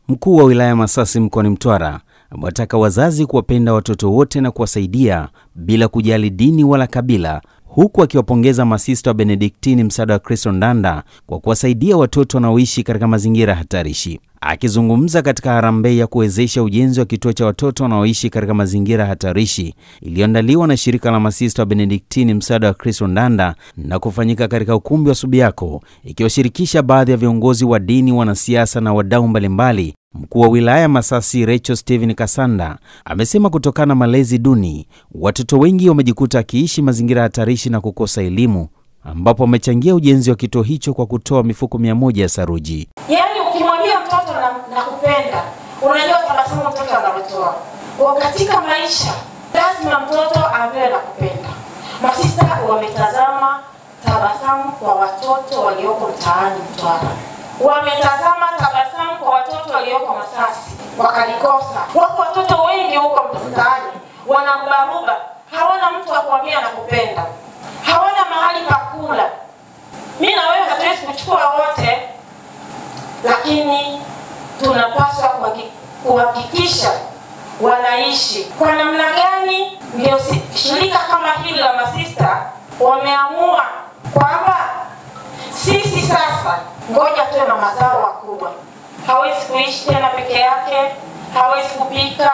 Mkuu wa wilaya Masasi mkoani Mtwara amewataka wazazi kuwapenda watoto wote na kuwasaidia bila kujali dini wala kabila, huku akiwapongeza masista wa Benediktini Msaada wa Kristo Ndanda kwa kuwasaidia watoto wanaoishi katika mazingira hatarishi. Akizungumza katika harambee ya kuwezesha ujenzi wa kituo cha watoto wanaoishi katika mazingira hatarishi iliyoandaliwa na shirika la masista wa Benediktini Msaada wa Kristo Ndanda na kufanyika katika ukumbi wa Subiaco, ikiwashirikisha baadhi ya viongozi wa dini, wanasiasa na wadau mbalimbali, mkuu wa wilaya Masasi Rachel Steven Kasanda amesema kutokana na malezi duni, watoto wengi wamejikuta akiishi mazingira hatarishi na kukosa elimu, ambapo wamechangia ujenzi wa kituo hicho kwa kutoa mifuko 100 ya saruji. Yaani ukimwambia mtoto nakupenda, unajua tabasamu mtoto analotoa. Kwa katika maisha lazima mtoto aambiwe nakupenda. Masista wametazama tabasamu kwa watoto walioko mtaani Mtwara. Wametazama tabasamu kwa watoto walioko Masasi, wakalikosa. Wako watoto wengi huko mtaani wanarubaruba, hawana mtu wa kuambia nakupenda, hawana mahali pa kula. Mimi na wewe hatuwezi kuchukua wote, lakini tunapaswa kuhakikisha wanaishi kwa namna gani. Ndio shirika kama hili la masista wameamua kwamba sisi sasa ngoja tuwe mama zao wakubwa. Hawezi kuishi tena peke yake, hawezi kupika,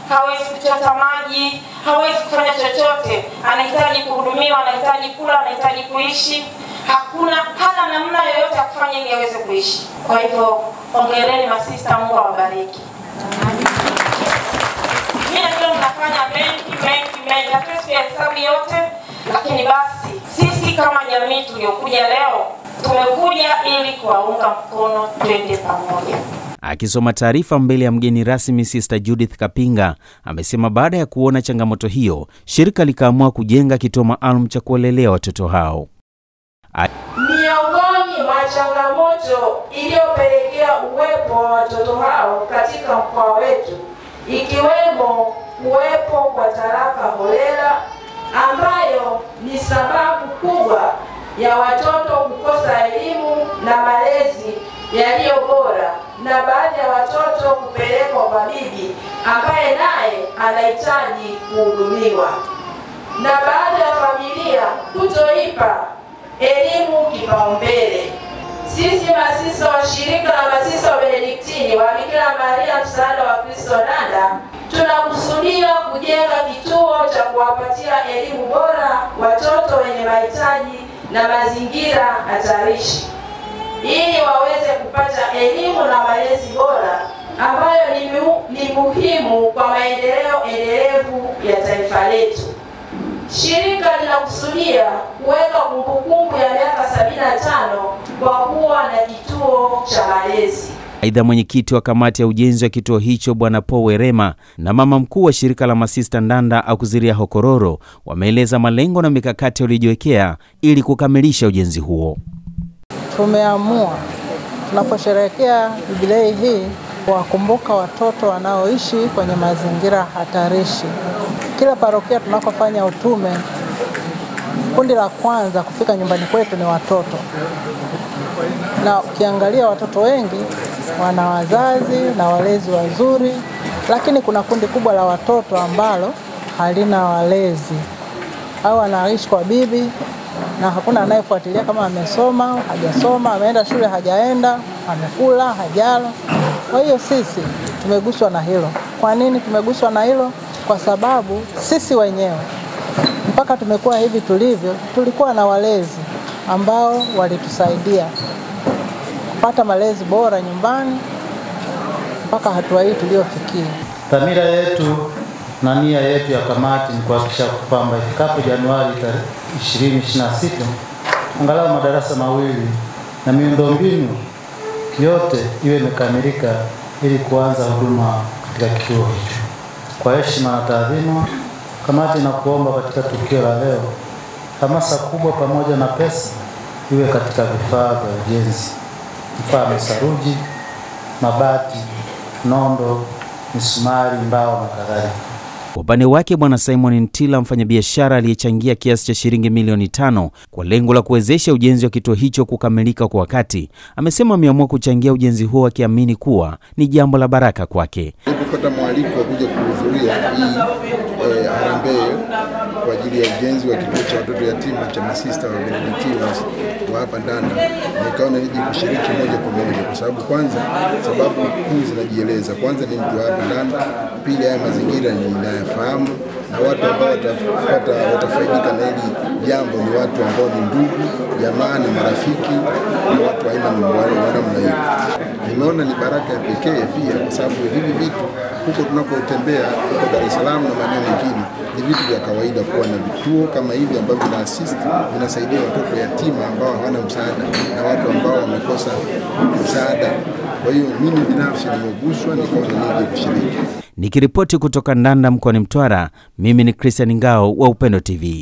hawezi kuchota maji, hawezi kufanya chochote. Anahitaji kuhudumiwa, anahitaji kula, anahitaji kuishi. Hakuna, hana namna yoyote ya kufanya ili aweze kuishi. Kwa hivyo hongereni masista, Mungu awabariki. Mimi najua mnafanya mengi mengi mengi, hatuwezi kuhesabu yote, lakini basi sisi kama jamii tuliokuja leo tumekuja ili kuwaunga mkono, twende pamoja. Akisoma taarifa mbele ya mgeni rasmi, Sister Judith Kapinga amesema baada ya kuona changamoto hiyo, shirika likaamua kujenga kituo maalum cha kuwalelea watoto hao. Miongoni mwa changamoto iliyopelekea uwepo wa watoto hao katika mkoa wetu ikiwemo kuwepo kwa talaka holela, ambayo ni sababu kubwa ya watoto kukosa elimu na malezi yaliyo bora, na baadhi ya watoto kupelekwa kwa bibi ambaye naye anahitaji kuhudumiwa, na baadhi ya familia kutoipa elimu kipaumbele. Sisi masista wa shirika la masista wa Benediktini wa Bikira Maria Msaada wa Kristo Ndanda tunakusudia kujenga kituo cha kuwapatia elimu bora watoto wenye mahitaji na mazingira hatarishi, ili waweze kupata elimu na malezi bora ambayo ni muhimu kwa maendeleo endelevu ya taifa letu. Shirika linakusudia kuweka kumbukumbu ya miaka 75 kwa kuwa na kituo cha malezi. Aidha, mwenyekiti wa kamati ya ujenzi wa kituo hicho Bwana Paul Werema na mama mkuu wa shirika la masista Ndanda Akuziria Hokororo wameeleza malengo na mikakati waliojiwekea ili kukamilisha ujenzi huo. Tumeamua tunaposherehekea jubilei hii kuwakumbuka watoto wanaoishi kwenye mazingira hatarishi. Kila parokia tunakofanya utume, kundi la kwanza kufika nyumbani kwetu ni watoto. Na ukiangalia watoto wengi wana wazazi na walezi wazuri, lakini kuna kundi kubwa la watoto ambalo halina walezi au anaishi kwa bibi na hakuna anayefuatilia kama amesoma, hajasoma, ameenda shule, hajaenda, amekula, hajala. Kwa hiyo sisi tumeguswa na hilo. Kwa nini tumeguswa na hilo? Kwa sababu sisi wenyewe mpaka tumekuwa hivi tulivyo, tulikuwa na walezi ambao walitusaidia kupata malezi bora nyumbani mpaka hatua hii tuliyofikia. Dhamira yetu na nia yetu ya kamati ni kuhakikisha kwamba ifikapo Januari 2026 angalau madarasa mawili na miundombinu yote iwe imekamilika ili kuanza huduma katika kituo hicho. Kwa heshima na taadhima, kamati inakuomba katika tukio la leo, hamasa kubwa pamoja na pesa iwe katika vifaa vya ujenzi, mfano saruji, mabati, nondo, misumari, mbao na kadhalika. Kwa upande wake, Bwana Simon Ntila, mfanyabiashara aliyechangia kiasi cha shilingi milioni 5 kwa lengo la kuwezesha ujenzi wa kituo hicho kukamilika kwa wakati, amesema ameamua kuchangia ujenzi huo akiamini kuwa ni jambo la baraka kwake. Nilipopata mwaliko wa kuja kuhudhuria hii harambee kwa ajili ya ujenzi wa kituo cha watoto yatima cha masista wa Benediktini wa hapa Ndanda, nikaona nije kushiriki moja kwa moja, kwa sababu kwanza, sababu kuu zinajieleza. Kwanza ni mtu hapa Ndanda, pili haya mazingira ninayafahamu, na watu ambao watafaidika na hili jambo ni watu ambao ni ndugu, jamaa na marafiki na watu aina namna hiyo. Nimeona ni baraka ya pekee pia, kwa sababu hivi vitu huko tunapotembea huko Dar es Salaam na maeneo mengine ni vitu vya kawaida kuwa na vituo kama hivi ambavyo vina assist, vinasaidia watoto yatima ambao hawana msaada na watu ambao wamekosa msaada. Kwa hiyo mimi binafsi nimeguswa, nikaona nije kushiriki. Nikiripoti kutoka Ndanda mkoani Mtwara, mimi ni Christian Ngao wa Upendo TV.